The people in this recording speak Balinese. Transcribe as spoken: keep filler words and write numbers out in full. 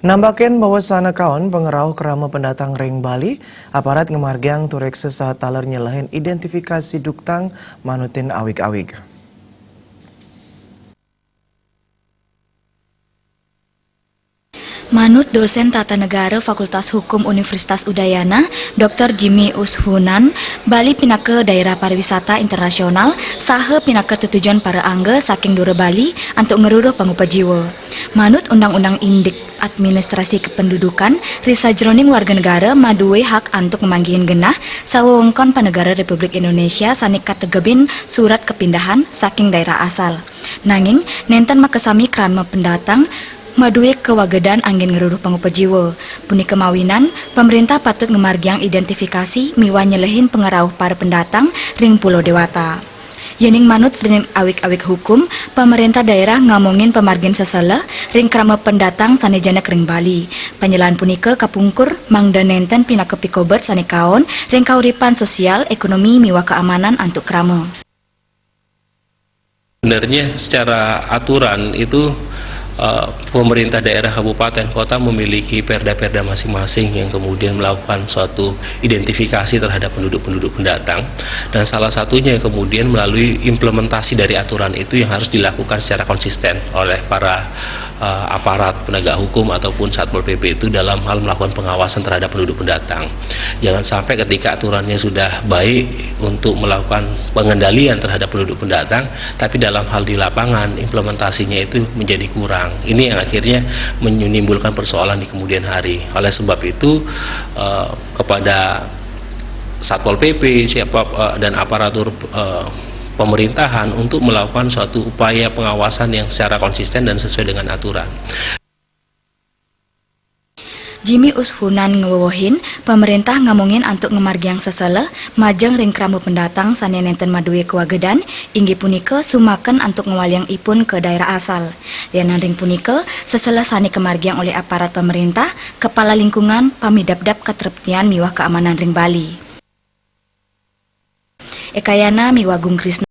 Nambakeun bahwa sakaun pangarauh krama pendatang ring Bali, aparat ngamargiang tureksa saha taler nyelehin identifikasi duktang manutin awig-awig. Manut dosen tata negara Fakultas Hukum Universitas Udayana, Doktor Jimmy Ushunan, Bali pinaka daerah pariwisata internasional saha pinaka tetujon para angga saking dura Bali antuk ngruruh pangupa jiwa. Manut Undang-Undang Indik Administrasi Kependudukan, ri sajroning warga negara madue hak antuk ngamanggihin genah sawewengkon panegara Republik Indonesia sane kategebin surat kepindahan saking daerah asal. Nanging, nenten makasami krama pendatang madue kawagedan anggen ngruruh pangupa jiwa. Punika mawinan, pamrentah patut ngamargiang identifikasi miwah nyelehin pangarauh para pendatang ring Pulo Dewata. Yening manut ring awig-awig hukum, pamrentah daerah ngamongin pamargin sesele ring krama pendatang sane jenek ring Bali. Panyelehan punika kapungkur mangda nenten pinaka pikobet sane kaon ring kauripan sosial, ekonomi miwah keamanan antuk krama. Sebenarnya secara aturan itu, eh, pemerintah daerah kabupaten kota memiliki perda-perda masing-masing yang kemudian melakukan suatu identifikasi terhadap penduduk-penduduk pendatang, dan salah satunya kemudian melalui implementasi dari aturan itu yang harus dilakukan secara konsisten oleh para, eh, aparat penegak hukum ataupun Satpol P P itu dalam hal melakukan pengawasan terhadap penduduk pendatang. Jangan sampai ketika aturannya sudah baik untuk melakukan pengendalian terhadap penduduk pendatang, tapi dalam hal di lapangan implementasinya itu menjadi kurang. Ini yang akhirnya menimbulkan persoalan di kemudian hari. Oleh sebab itu, eh, kepada Satpol P P, siapa, eh, dan aparatur, eh, pemerintahan untuk melakukan suatu upaya pengawasan yang secara konsisten dan sesuai dengan aturan. Jimmy Ushunan ngwewehin, pamrentah ngamongin antuk ngamargiang sesele majeng ring krama pendatang sane nenten madue kawagedan, inggih punika sumaken antuk ngwaliang ipun ka daerah asal. Lianan ring punika, sesele sane kamargiang olih aparat pamrentah, kepala lingkungan, pamidabdab katreptian miwah keamanan ring Bali. Ekayana miwah Gung Krisna.